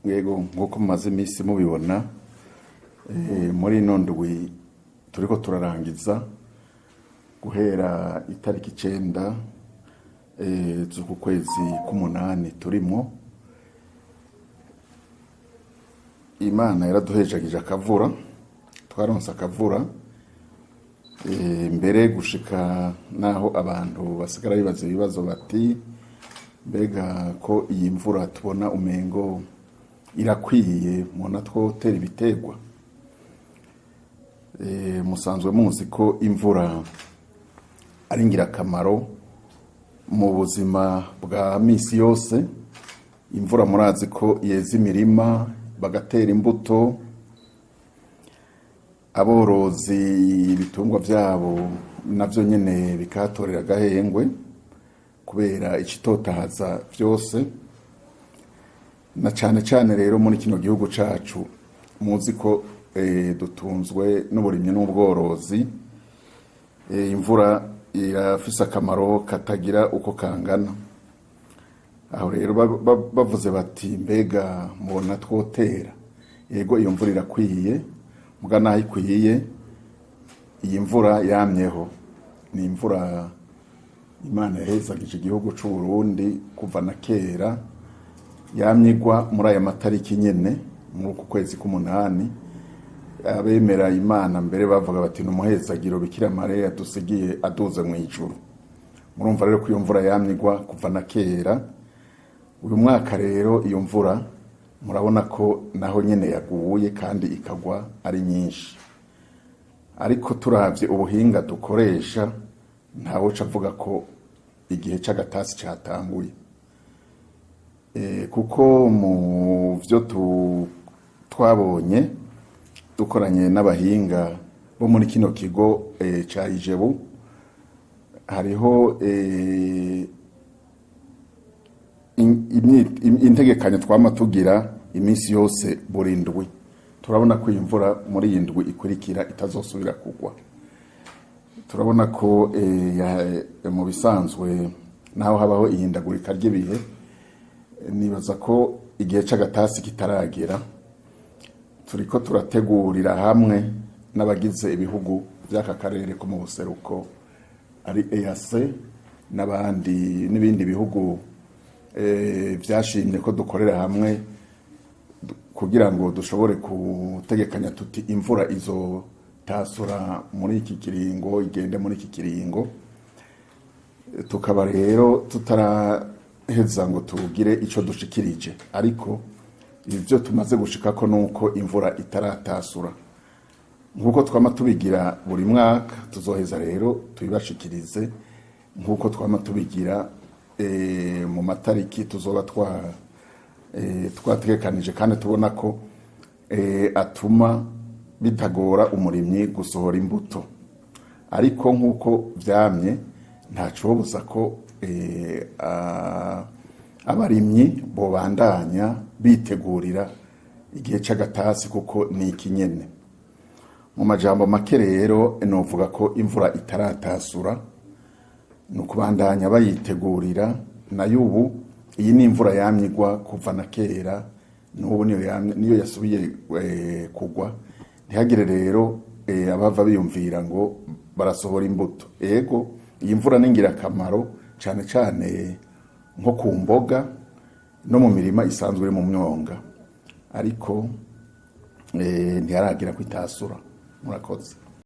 Yego, nk'uko mumaze iminsi mubibona, muri ino ndwi turiko turarangiza, guhera itariki 9 z'uku kwezi k'umunani turimo, Imana yaraduhejagije akavura, twaronse akavura, mbere gushika naho abantu basigara bibaza ibibazo bati: "Mbega ko iyi mvura tubona umengo irakwiye, mubona twotera ibitegwa?" Musanzwe muzi ko imvura ari ingirakamaro mu buzima bwa misi yose. Imvura murazi ko yeza imirima, bagatera imbuto, aborozi ibitungwa vyabo navyo nyene bikahatorera agahengwe kubera icitotahaza vyose, na cane cane rero muri kino gihugu cacu muzi ko dutunzwe n'uburimyi n'ubworozi. Imvura irafise akamaro katagira uko kangana. Aho rero bavuze bati: "Mbega mubona twotera?" Yego, iyo mvura irakwiye, muga naho ikwiye, iyi mvura yamyeho ni imvura Imana yahezagije igihugu c'u Burundi kuva na kera, yamye igwa muri aya matariki nyene, muri uku kwezi k'umunani. Abemera Imana mbere bavuga bati: "Ni umuhezagiro Bikira Mariya yadusigiye aduze mu ijuru." Murumva rero ko iyo mvura yamye igwa kuva na kera. Uyu mwaka rero iyo mvura murabona ko naho nyene yaguye, kandi ikagwa ari nyinshi. Ariko turavye ubuhinga dukoresha, ntawuca avuga ko igihe c'agatasi catanguye, kuko mu vyo twabonye dukoranye n'abahinga bo muri kino kigo ca IGEBU, hariho integekanyo twama tugira iminsi yose buri ndwi. Turabona ko iyi mvura muri iyi ndwi ikurikira itazosubira kugwa. Turabona ko mu bisanzwe naho habaho ihindagurika ry'ibihe, nibaza ko igihe c'agatasi kitaragera. Turiko turategurira hamwe n'abagize ibihugu by'aka karere ko mu buseruko, ari EAC n'abandi n'ibindi bihugu vyashimye ko dukorera hamwe kugira ngo dushobore gutegekanya tuti imvura izotasura muri iki kiringo, igende muri iki kiringo. Tukaba rero tutaraheza ngo tugire ico dushikirije, ariko ibyo tumaze gushikako nuko imvura itaratasura. Nk'uko twama tubigira buri mwaka, tuzoheza rero tubibashikirize nk'uko twama tubigira, mu matariki tuzoba twategekanije, kandi tubona ko atuma bitagora umurimyi gusohora imbuto. Ariko nk'uko vyamye, ntacobuza ko abarimyi bobandanya bitegurira igihe c'agatasi, kuko ni ikinyene. Mu majambo make rero, novuga ko imvura itaratasura, ni ukubandanya bayitegurira. Nayo ubu iyi ni imvura yamye igwa kuva na kera, n'ubu niyo yamye, niyo yasubiye kugwa. Ntihagire rero abava biyumvira ngo barasohora imbuto. Ego, iyi mvura ni ingirakamaro cane cane nko ku mboga no mu mirima isanzwe iri mu myonga, ariko ntiharagira ko itasura. Murakoze.